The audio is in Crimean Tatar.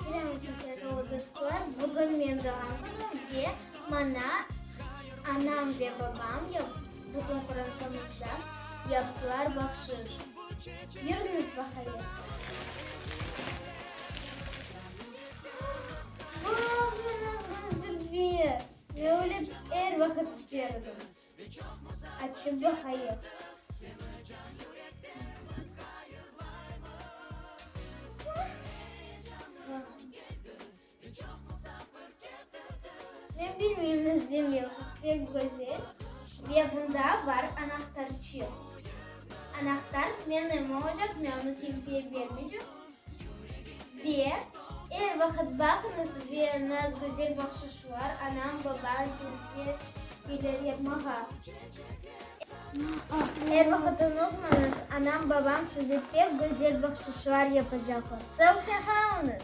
Selâm aleyküm, dostlar! Bugün menim doğğan künüm ve maña anam ve babam, bütün qorantamızda yaptılar bahşış. Yürüñiz baqayıq. Baqıñız, dülber! Men öyle er vaqıt ister edim. Açıp baqayıq. Men bilmeyim nasıl demek, pek güzel. Ve bunda bar anahtarçıq. Anahtar menim olacaq, men onı kimseye bermeycem. Ve er vaqıt baqıñız ve naz güzel bahşışlar anam, babam sizge isteyler yapmağa. Er vaqıt unutmañız, anam, babam size pek güzel bahşışlar yapacaqlar. Sağlıqla qalıñız!